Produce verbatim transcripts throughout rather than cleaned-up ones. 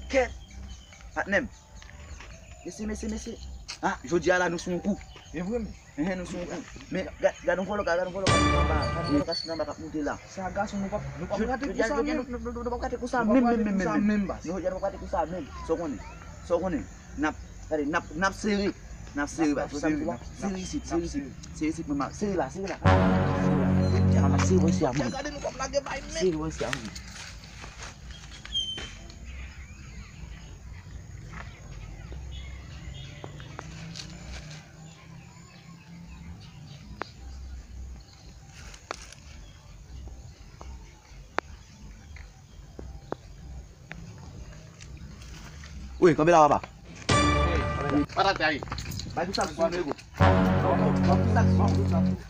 Kèt! Patnè m. Mesye, mesye, mesye. Ah, jodi a la, nou sou yon kou. E vre, men. Enhen, nou sou yon kou. Men, gad, gad yon vòlò, gad yon vòlò k ap sot anba, gad yon vòlò k ap sot anba k ap monte la. Sa gason, nou p ap, nou p ap rate kou sa menm. Nou p ap rate kou sa menm, menm, menm, menm. Jodi a nou p ap rate kou sa menm. Sa w konnen. Sa w konnen. N ap, gade, n ap, n ap sere. N ap sere, baz. Sere isit, sere isit. Sere isit, mwen, sere la, sere la. Sere la. Sere la, sere la. Sere la, sere la. Wi, kanpe la, papa. Patat la, wi. Bay ti sak sou, nego. Bay ti sak sou.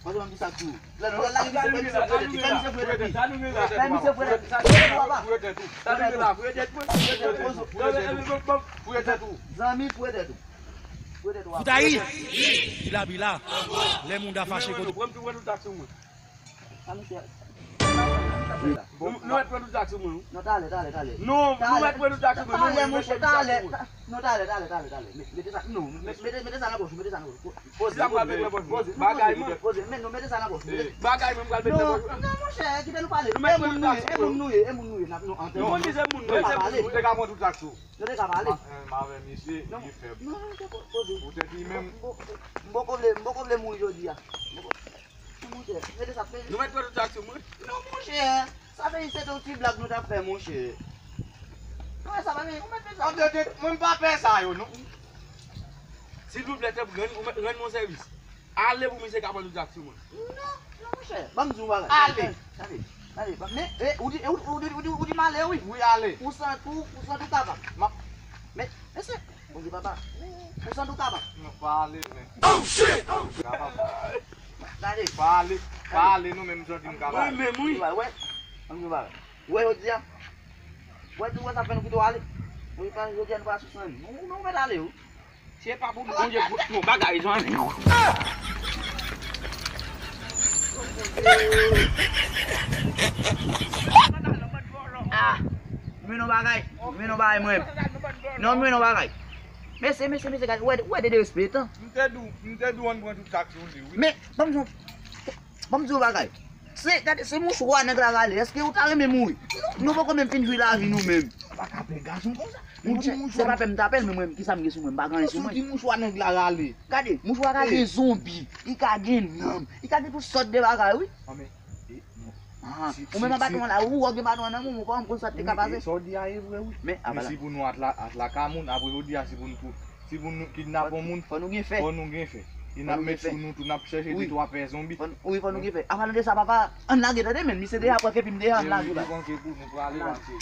Bay ti sak sou. Lè nou lage misye, fè misye fouye tèt li, fè misye fouye tèt li. Fè misye fouye tèt li. Fouye tèt ou, papa. Fouye tèt ou. Fouye tèt ou. Fouye tèt ou. Zanmi, fouye tèt ou. Fouye tèt ou, papa. Fout ayi! Bila, bila. Lè moun ta fache kote. Pran m tou, pran tou taksi mwen. Sa misye. Nou, nou mèt pran tou taksi mwen, wi. Non, talè, talè, talè. Non, nou mèt pran tou taksi mwen. Talè, monchè, talè. Non, talè, talè, talè, talè. Mete sa, non, mete, mete sa nan pòch ou, mete sa nan pòch ou. Poze, poze, poze, poze, men non, mete sa nan pòch ou. Bagay mwen pral mete nan pòch ou. Non, non, monchè, kite nou pale. E moun nou ye, e moun nou ye, e moun nou ye. N ap, non, antèman. Nou konn ki se moun nou ye, se moun nou te ka pran tou taksi ou. Nou te ka pale. M avè misye, li fèb. Non, non, poze. Poutèt li menm. M poko vle, m poko vle mouri jodi a. Non, monchè, mete sa, mete. Nou mèt pran tout taksi mwen. Non, monchè, sa fè se te yon ti blag nou t ap fè, monchè. Mwen, sa pa gen, ou mèt fè sa. An de tèt, mwen m pa pè sa yo, non. Silvouplè, te rann, ou mèt rann mwen sèvis. Ale pou misye ka pran tout taksi mwen. Non, non, monchè, ban m di w yon bagay. Ale. Tande, tande, men, e, ou di, e, ou, ou di, ou di, ou di m ale, wi. Wi, ale. Ou santi w, ou santi w kapab. M ap, men, mesye, Bondye papa. Ou santi w kapab. Non, pa ale, men. Oh, shit! Kapab. Gade. Pa ale, pa ale, non, men m santi m kapab. Mwen menm, wi. Wè, wè. Ann nou bagay. Wè, jodi a. Wè, tou wè sa fè nou kite w ale. Wi, pa, jodi a nou pa sou san. Nou, nou mèt ale, wi. Se pa pou Bondye fout nou bagay, zanmi. Ah! Men yon bagay, men yon bagay mwen. Non, men yon bagay. Mesye, mesye, mesye, gade, wè, wè de derespektan. M te di w, m te di w ann pran tout taksi ou li, wi. Men, ban m di w, ban m di w yon bagay. Se, gade, se mouchwa nèg la rale. Èske ou ta renmen mouri? Nou poko menm fin jwi lavi nou menm. Pa ka pè gason konsa. Monchè, se pa pè m ta pè l, men mwen, kisa m gen sou mwen? M pa gen anyen sou mwen. Ou di mouchwa nèg la rale. Gade, mouchwa ka gen zonbi, li ka gen nanm, li ka gen tout sòt de bagay, wi. Ah, ou menm an baton an la, ou wè gen baton an nan men w, ou pa konn sa te ka pase. Sa w di a e vre, wi. Men, apa la. Si pou nou at la, at la ka moun, apre jodi a, si pou nou tou, si pou nou kidnape yon moun, fò nou gen fè. Fò nou gen fè. E n ap met sou nou tou, n ap chèche de twa pè zonbi. Wi, fò nou gen fè. Apalan de sa, papa, ann lage, tande, men, misye deja pran kepi m deja, ann lage, baz. Li panse pou nou prale, ann lage.